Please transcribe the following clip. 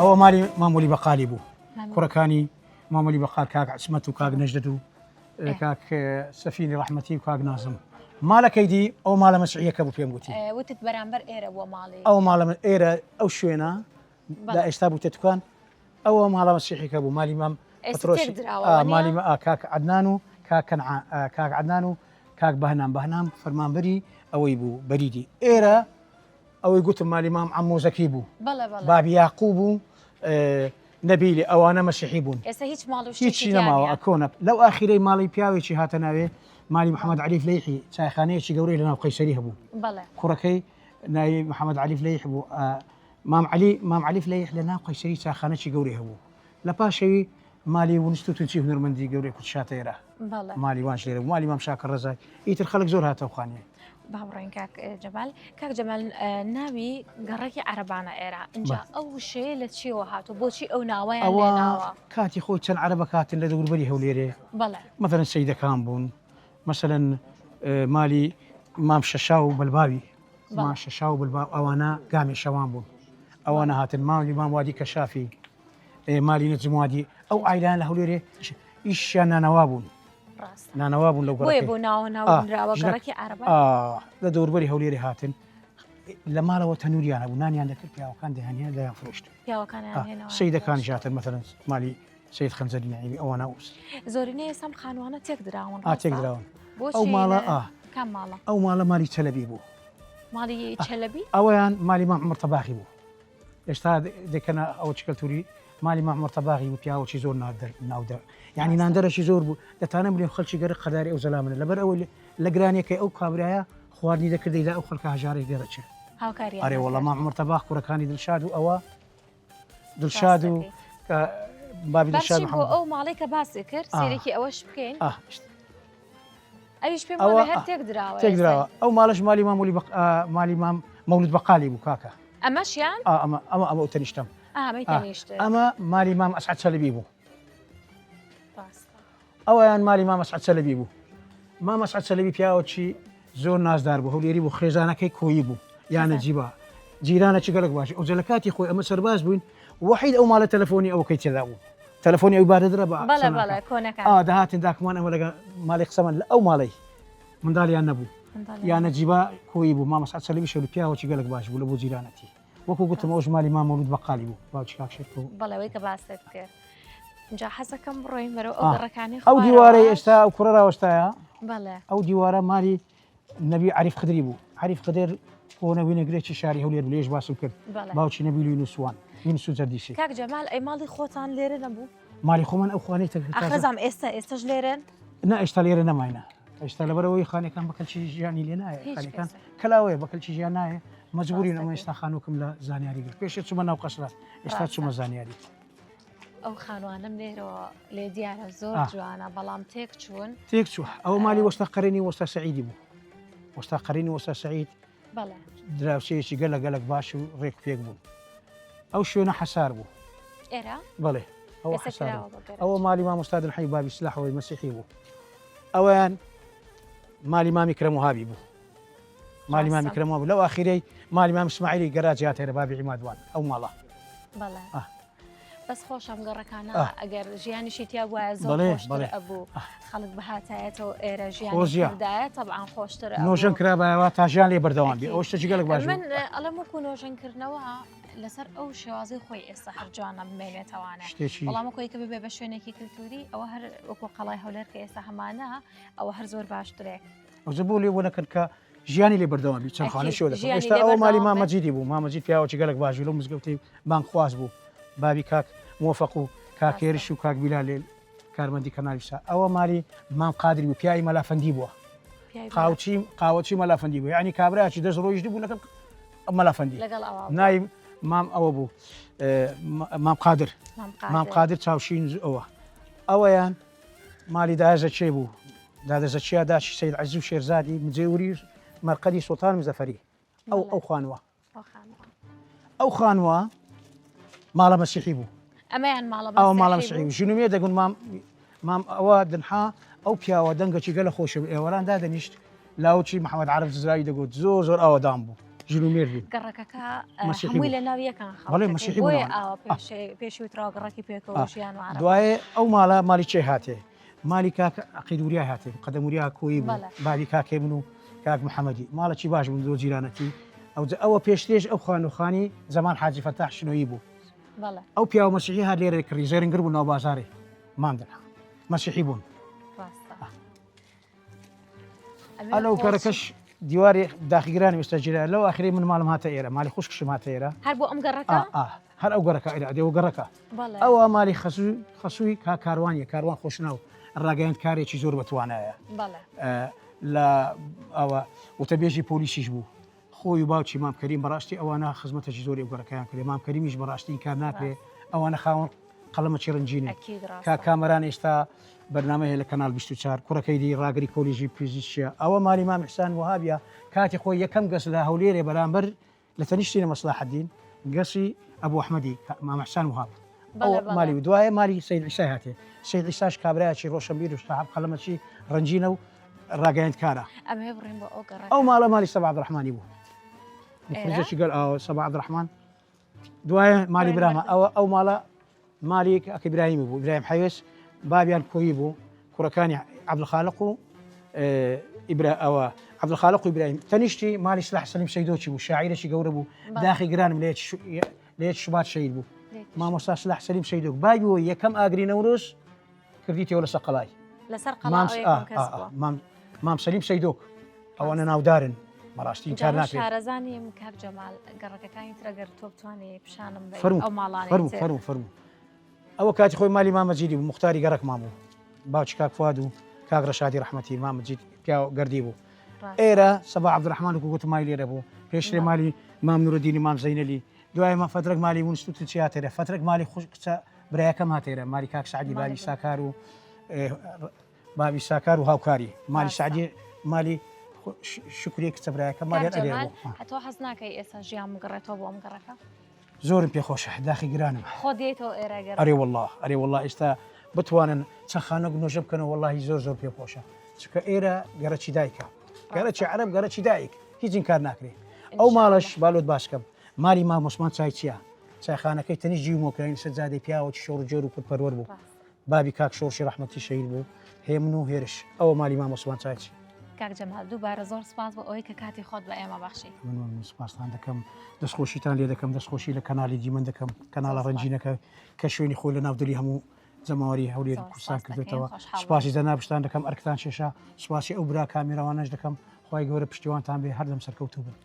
ئەوە مالی مامۆلی بەقالی بوو کوڕەکانی مامۆلی بەقال کاک عسمەت و کاک نەژدەت و کاک سەفینی ڕەحمەتی و کاک نازم مالەکەی دی ئەو ماڵە مەسیحیەکە بوو پێم گوتی وتت بەرامبەر ئێرە بووە ماڵی ئەو ماڵە ئێرە ئەو شوێنە لە ئێستا بووتە دوکان ئەوە ماڵە مەسیحیەکە بوو مالی مام مالی کاک عدنان و کاک کاک عدنان و کاک بەهنام بەهنام فەرمانبەری ئەوەی بوو بەریدی ئێرە ئەوەی گوتم مالی مام عەمۆ زەکی بوو بابی یاقوب و نەبیلی ئەوانە مەسیحی بوون ئێستا هیچ ماڵ و هیچی نەماوە ئەکۆنە لەو ئاخیرەی ماڵی پیاوێکی هاتە ناوێ مالی محەممەد عەلی فلەیحی چایخانەیەکی گەورەی لەناو قەیسەری هەبوو کوڕەکەی ناوی محەممەد عەلی فلەیح بوو مام عەلی مام عەلی فلەیح لە ناو قەیسەری چاخانەکی گەورەی هەبوو لە پاشەوی مالی ونست و تونچی هونەرمەندی گەورەی کوردشاتە ئێرە مالی وانش لێرە مالی مام شاکر ڕەزای ئیتر خەڵک زۆر هاتەو خانیە. با بڕۆین کاک جەمال کاک جەمال ناوی گەڕەکی عەرەبانە ئێرە ئینجا ئەو وشەیە لە چیەوە هاتوو بۆچی ئەو ناوەیان ئەوە لێناوە کاتی خۆی چەند عەرەبەک هاتن لە دەوروبەری هەولێرێ بەڵێ مەسەلەن سەیدەکان بوون مەسەلەن مالی مام شەشا و بەلباوی مام شەشا و بلباو ئەوانە گامێ شەوان بوون ئەوانە هاتن مالی مام وادی کەشافی مالی نەجموادی ئەو ئایلان لە هەولێرێ ئیشیان نانەوا بوون نانەوا بوون لەو گەڕەکەی بۆ ناوە ناونراوە گەڕەکی عەرەبان لە دەوروبەری هەولێری هاتن لە ماڵەوە تەنوریان هەبوو نانیان دەکرد پیاوەکان دەهانیان لەیان فرۆشت سیدەکان ژاتن مەثلەن مالی سید خەنجەری نعیمی ئەوانە وس زۆرینەی ئێستا خانوانە تێک دراون تێک دراون ئەو ماڵە کام ماڵە ئەو ماڵە مالی چەلەبی بوو ماڵی چەلەبی ئەویان مالی مام عمر تەباخی بوو ئێستا دەکەنە ئەوە چ کەلتوری مالی مام عمر تەباغی بوو پیاوەکی زۆر ناودەر یعنی ناندەرەکی زۆر بوو دەتانم بلێم خەلکی گەرە قەداری ئەو زەلامنە لەبەر ئەوەی لە گرانیەکەی ئەو کابرایە خواردنی دەکردی لە ئەو خەلکە هەژارەی گەرەکێ ئەرێ وەڵا مام عمر تەباخ کوڕەکانی دلشاد و ئەوە دلشاد و بابی دلشاد بۆ ئەو ماڵێک کە باسی کرد سێرێکی ئەوەش بکەین ئەویش پێم ئەوە هەر تێک دراوە تێک دراوە ئەو ماڵەش مالی مامولی مالی مام مەولود بەقالی بوو کاکە ئەمەشیان ئەمە ئەمە ئەمە تەنیشتم ئەمە مالی مام ئەسعد چەلبی بوو ئەویان مالی مام ئەسعد چەلبی بوو مام ئەسعد چەلبی پیاوەکی زۆر نازدار بوو هەولێری بوو خێزانەکەی کۆیی بوو یانە جیبا جیرانە چ گەلک باش ئەو لە کاتی خۆی ئەمە سەرباز بووین وحید ئەو ماڵە تەلەفۆنی ئەوکەی تێدا بوو تەلەفۆنی ئەو بارە درا بە دەهاتن داکمان ئەمە لەگە ماڵی قسەمان لە ئەو ماڵی منداڵیان نەبوو یانە جیبا کۆیی بوو مامەسا چەلبی شەو پیاوەکی گەلک باش بوو لە بۆ جیرانەتی وەکو گوتم ئەوش مالی مامەولود بەقالی بوو باوکی کاک شێرکۆ بەڵێ کە باست کرد جا حەزەکەم بڕۆین بەرەو ئەو گەڕەکانی ئەو دیوارەی ئێستا ئەو کوڕە ڕاوەستایە بەڵێ ئەو دیوارە مالی نەبی عریف خدری بوو عریف خدر کۆنە وینەگرێکی شاری هەولێر لێش باسم کرد باوکی نەبی یونسوان یونس و جەردیسی کاک جەمال ئەی ماڵی خۆتان لێرە نەبوو ماڵی خۆمان ئەو خوانەی تەخەزام ئێستا ئێستاش لێرن نا ئێستا لێرە نەماینە ئێستا لەبەرەوەی خانەکان بە کەلکی ژیانی لێ نایە خانەکان کەلاوەیە بە کەلکی ژیان نایە مەجبورین ئەمە ئێستا خانووکم لە زانیاری گرت پێشێ چوومە ناو قەسرە ئێستا چوومە زانیاری ئەو خانوانم لێرەوە لێ دیارە زۆر جوانە بەڵام تێک چوون تێک چوو ئەو مالی وەستا قەرێنی وەستا سەعیدی بوو وەستا قەرینی وەستا سەعید دراوسێیەکی گەلە گەلک باش و ڕێک پێک بوون ئەو شوێنە حەسار بوو ئێرە بەڵێ ئەوە حەسار ئەوە مالی مامۆستا دلحەی بابی سلاحەوەی مەسیحی بوو ئەویان مالی مامی کرەموهابی بوو مالی مامی کرەمەوە بوو لەو ئاخیرەی مالی مام اسماعیلی گەراج هاتێرە بابی عیمادوان ئەو ماڵە بەڵێ بەس خۆشم گەڕەکانە ئەگەر ژیانیشی تیا بواە زۆر خۆشتر ئەبوو خەڵک بهاتایەتەوە ئێرە ژیاندایە تەبعا خۆشتر نۆژەن کرابایەوە تا ژیان لێ بەردەوام بێ ئەو شتە جگەلک باش من ئەڵێم وەکو نۆژەنکردنەوە لەسەر ئەو شێوازی خۆی ئێستا هەر جوانە بمێنێتەوانە بەڵام کۆی کە ببێ بە شوێنێکی کللتوری ئەوە هەر وەکو قەڵای هەولێر کە ئێستا هەمانە ئەوە هەر زۆر باشترێ ئەوجە بۆ لێ بۆ نەکرد کە ژیانی لێ بەردەوام بی چەند خانەی شۆ دەکەن ئێستا ئەوە مالی مام مەجیدی بوو مام مەجید پیاوەکی گەلەک باش بوو لەو مزگەوتەی بانگخواز بوو بابی کاک مۆفەق و کاک هێرش و کاک بیلال کارمەندی کەنالی سا ئەوە مالی مام قادری بوو پیاوی مەلافەندی بووە قاوچی قاوەچی مەلافەندی بوو یعنی کابراکی دەست ڕۆیشت بوو لەگەڵ مەلافەندی ناوی مام ئەوە بوو مام قادر مام قادر چاوشین ئەوە ئەوەیان مالی دایە زەکیە بوو. دادە زەکیە داچی سەید عەزیز و شێرزادی مجێوری مەرقەدی سوڵتان مزەفەری. ئەو ئەو خانووە. ئەو خانووە ماڵە مەسیحی بوو. ئەمەیان ماڵە ئەوە ماڵە مەسیحی بوو. ژن و مێردە گون مام مام ئەوە دنحا ئەو پیاوە دەنگەکی گەلە خۆشە بوو. ئێواران دادەنیشت لاوکی محەمەد عەرەب جزراوی دەگوت زۆر زۆر ئاوەدان بوو. ژن و مێرد بوون. گەڕەکەکە مەسیحی هەمووی بوو. لە ناو یەکان بەڵێ خەڵکەکەی مەسیحی بوون بۆیە ئەوانە. ئاوا ئا. پێشێ پێشی وتراوە گەڕەکی پێکەوە ئا. ژیان و عەرەب. دوایێ ئەو ماڵە ماڵی چێ هاتێ؟ مالی کاک عەقید وریا هاتێ، مقەدەم وریا کۆیی بوو، بەڵێ. بابی کاکەی من و کاک محەمەدی. ماڵەکی باش بوون زۆر جیرانەتی. ئەوجا ئەوە پێشترێش ئەو خانوو خانی زەمان حاجی فەتاح شنۆیی بوو. بەڵێ. ئەو پیاوە مەسیحی هات لێرە کڕی، زێرنگر بوو ناو بازارێ مامدەنا. مەسیحی بوون. ڕاستە. ئا. ئەمێ ئەلەو خۆش. کەرەکەش دیواری داخیگرانی ئێستا گیرا لەو ئاخری من ماڵم هاتە ئێرە مالی خوشکشم هاتە ئێرە هەر بۆ ئەم گەڕەکە؟ ئا هەر ئەو گەڕەکە ئێرە ئەدێ و گەڕەکە بەڵێ. ئەوە مالی خەسوو خەسووی کا کاروانیە کاروان خۆشناو ڕاگەیاند کارێکی زۆر بەتوانایە بەڵێ. لە ئەوە وتەبێژی پۆلیسیش بوو خۆی و باوکی مام کەریم بەڕاستی ئەوانە خزمەتێکی زۆری ئەو گەڕەکەیان کرد مام کەریمیش بەڕاستی ئینکار ناکرێ ئەوانە خاوەن قەڵەمەکی ڕەنگینن ئەکید ڕاستە. کاک کامەران ئێستا بەرنامە هەیە لە کەناڵ 24 کوڕەکەی دی ڕاگری کۆلیژی پزیشکیە ئەوە مالی مام ئیحسان وەهابیە کاتی خۆی یەکەم گەس لە هەولێرێ بەرامبەر لە تەنیشتی سینەما سەلاحەدین گەسی ئەبو ئەحمەدی مام ئیحسان وەهاب بەڵێ ئەو بەڵێ. مالی و دوایە مالی سەید عیسای هاتێ سەید عیساش کابرایەکی ڕۆشنبیر و ساحەب قەڵەمەکی ڕەنگینە و ڕاگەیاندکارە. ئەمەوێ بڕۆین بۆ ئەو گەڕەکە. ئەو ماڵە مالی سەبا عەبدوڕەحمانی بوو. ئێرە؟ مخرجێکی گەل ئاوە سەبا عەبدوڕەحمان دوایە مالی برامە ئەوە ئەو ماڵە مالی ئەکە ئیبراهیمی بوو ئیبراهیم حەوێس بابیان کۆیی بوو کوڕەکانی عەبدولخالق و ئیبرا ئەوە عەبدولخالق و ئیبراهیم تەنیشتی مالی سلاح سەلیم سەیدۆچی بوو شاعیرێکی گەورە بوو داخی گرانم لە یەک شوبات شەهید بوو مامۆستا سلاح سەلیم سەیدۆک بای بوو یەکەم ئاگری نەورۆز کردیتەوە لەسەر قەڵای لەسەر قەڵا مام سەلیم سەیدۆک ئەوانە ناودارن بەڕاستی کار ناکرێت شارەزانیم کاک جەمال گەڕەکەکانی ترە گەر تۆ بتوانێ پیشانم فەرموو ئەو ماڵانەی فەرموو تر. فەرموو فەرموو ئەوە کاتی خۆی مالی مامە جیدی بوو مختاری گەڕەکمان بوو باوکی کاک فواد و کاک ڕەشادی ڕەحمەتی مامە جید پیاو گردی بوو ڕاست. ئێرە سەبا عەبدولڕەحمان وەکو گوتم مالی لێرە بوو پێشترێ بەڵێ. مالی مام نورەدینی مام زەینەلی دوای ما فەترەک مالی ونست و تچی هاتێرە فەترەک مالی خوش کچە برایەکەم هاتێرە مالی کاک سعدی مالی بابی برا. ساکار و بابی ساکار و هاوکاری مالی ڕاستە. سعدی مالی شکری کچە برایەکەم کاک مالیان ئەلێرە جەمال بوو. هەتۆ حەز ناکەی ئێستا ژیان بگەڕێتەوە بۆ ئەم گەڕەکە؟ زۆرم پێخۆشە داخی گرانم. خۆت دێیتەوە ئێرە گەر. ئەرێ وەڵا ئەرێ وەڵا ئێستا بتوانن چەند خانووک نۆژە بکەنەوە وەڵاهی زۆر زۆر پێم خۆشە چونکە ئێرە گەڕەکی دایکە گەڕەکی عەرەب گەڕەکی دایک هیچ ئینکار ناکرێ ئەو ماڵەش بالۆت باس کەم مالی مام عوسمان چایچیە چایخانەکەی تەنیشت جیو مۆکراین سەر جادەی پیاوەکی شۆڕ جۆر و کوردپەروەر بوو بابی کاک شۆڕشی ڕەحمەتی شەهید بوو هێمن و هێرش ئەوە مالی مام عوسمان چایچی. کاک جەمال دووبارە زۆر سپاس بۆ ئەوەی کە کاتی خۆت بە ئێمە بەخشی. من من سپاستان دەکەم دەستخۆشیتان لێ دەکەم دەستخۆشی لە کەناڵی دیمەن دەکەم کەناڵە ڕەنگینەکە کە شوێنی خۆی لە ناو دڵی هەموو جەماوەری هەولێر زۆر کوردستان سپاس دەکەین کردوێتەوە خۆشحاڵ بووین. سپاسی جەنابشتان دەکەم ئەرکتان کێشا سپاسی ئەو برا کامێرەوانەش دەکەم خوای گەورە پشتیوانتان بێ هەردەم سەرکەوتوو بن.